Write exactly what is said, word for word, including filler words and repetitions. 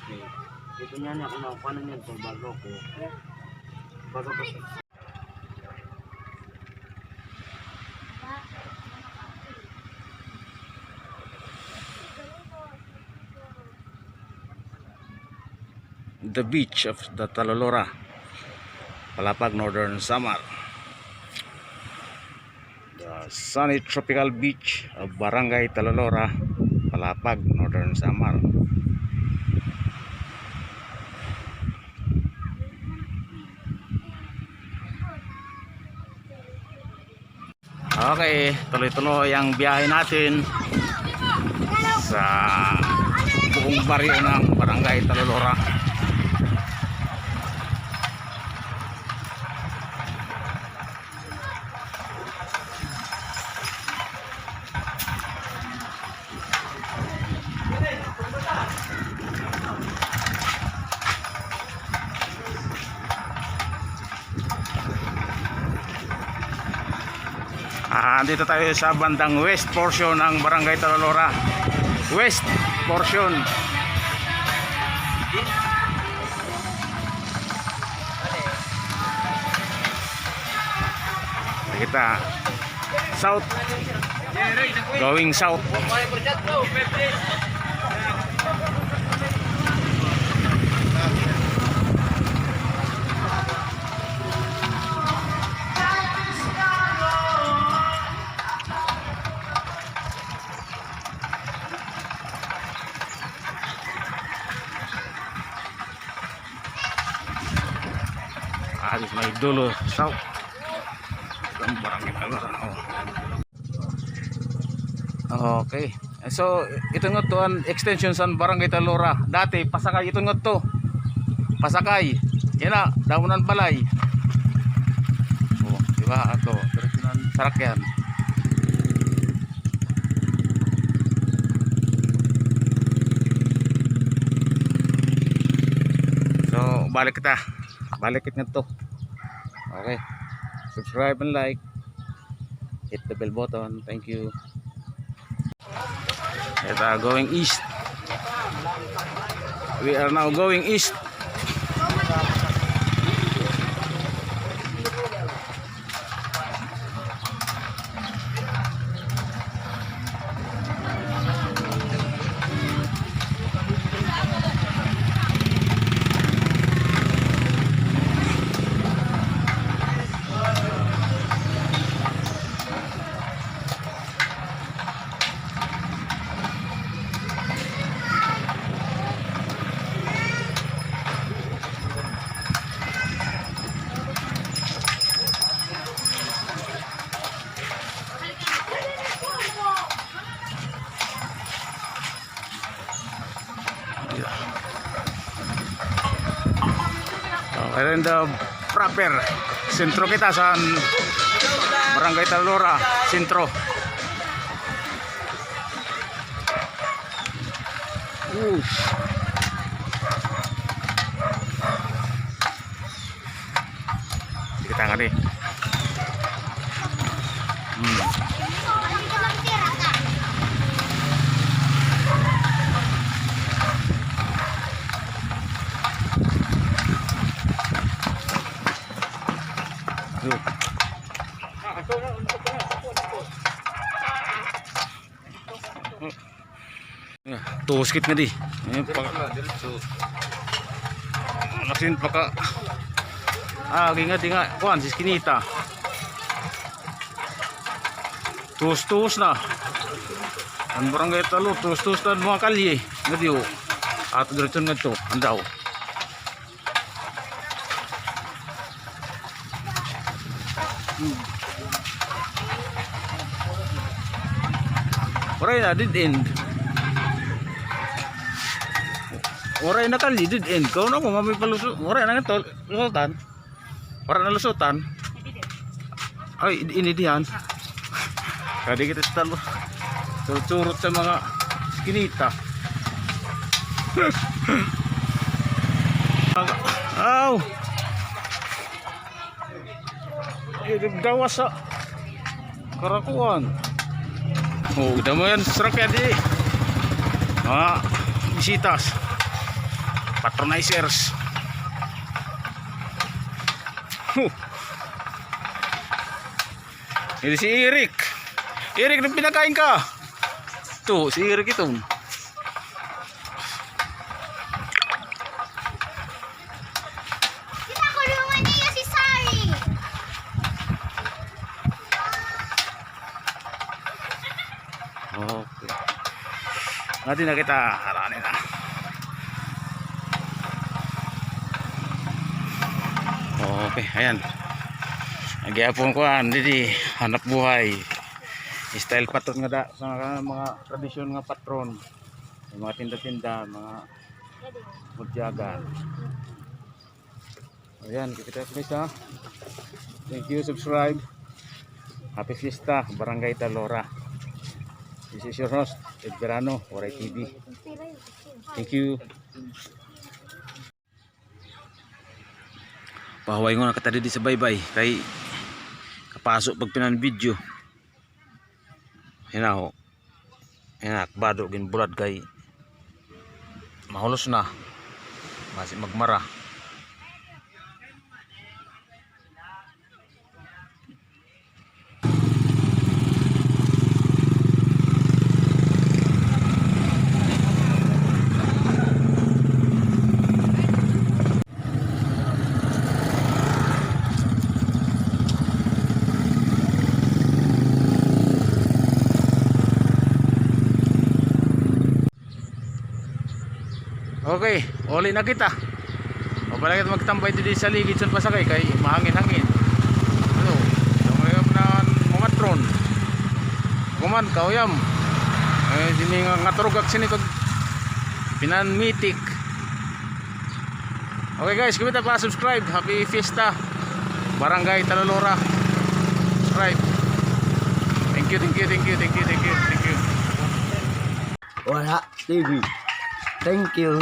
Ito niya niya kung nakuha na niya ito bago ko. Bago ko sa The beach of the Talolora, Palapag, Northern Samar. The sunny tropical beach of Barangay Talolora, Palapag, Northern Samar. Okay, tuloy-tuloy ang biyahe natin sa buong baryo ng Barangay Talolora. Ah, dito tayo sa bandang west portion ng Barangay Talolora. West portion. Kita. South. Going south. Alis may dulo. South. Ang barangay na lang. Oh. Okay. So, ito nga to an extension san Barangay Talora. Dati, pasakay ito nga to. Pasakay. Yana, damo nan balay. Oh, di ba? Ato, diretso nan sarakyan. So, balik kita. Balik kita ngadto. Okay. Subscribe and like. Hit the bell button. Thank you. Kita going east. We are now going east. Oh, and the proper sentro kita sa Barangay Talora, sentro. Ush. Kita nga di. Hmm. Yun. Ah, tuskit nga di. Ayan, paka-, lasin paka-, ah, agi nga di nga kuan, sa iskinita. Tus-tus na. An Barangay Talo, tus-tus na an mga kalye. Nga di, o. Ato diretso ngadto, andaw. Waray na, dead end. Waray na kalye, dead end. Kaon ako, mamay paluso. Waray na nga to, lusutan. Waray na lusutan. Ay, ini diyan. Kadi kita sa talo. Surut-surut sa mga iskinita. Aw! Gawas sa karakuan. O, damo yan sa sarakyan, di. Mga bisitas. Patronizers. Huh. Ini si Eric. Eric, nagpinakain ka. Ito, si Eric ito. Kita ko naman niya si Sari. Okay. Nadi na kita, harani na. Okay, ayan. Nagyapon ko an didi, hanap buhay. Style patron nga da sa mga, mga tradisyon nga patron. May mga tinda-tinda, mga mutyagan. Ayan, kita ko sa. Thank you, subscribe. Happy Fiesta, Barangay Talora. This is your host, Ed Verano, Waray T V. Thank you. Pahuway ko na kita didi sa baybay kay kapaso pag pinan video. Hinaho. Ayan, akbado ginbulad kay mahulos na. Basi magmara. Okay, uli na kita. O pala kita magtambay didi sa ligid sa pasakay kay mahangin-hangin. Ano, yung mga na mamatron. Kuman, kauyam. Eh, sini nga, nga turugak sini kag pinanmitik. Okay guys, kumita pa subscribe. Happy Fiesta. Barangay Talolora. Subscribe. Thank you, thank you, thank you, thank you, thank you, thank you. Wala T V. Thank you.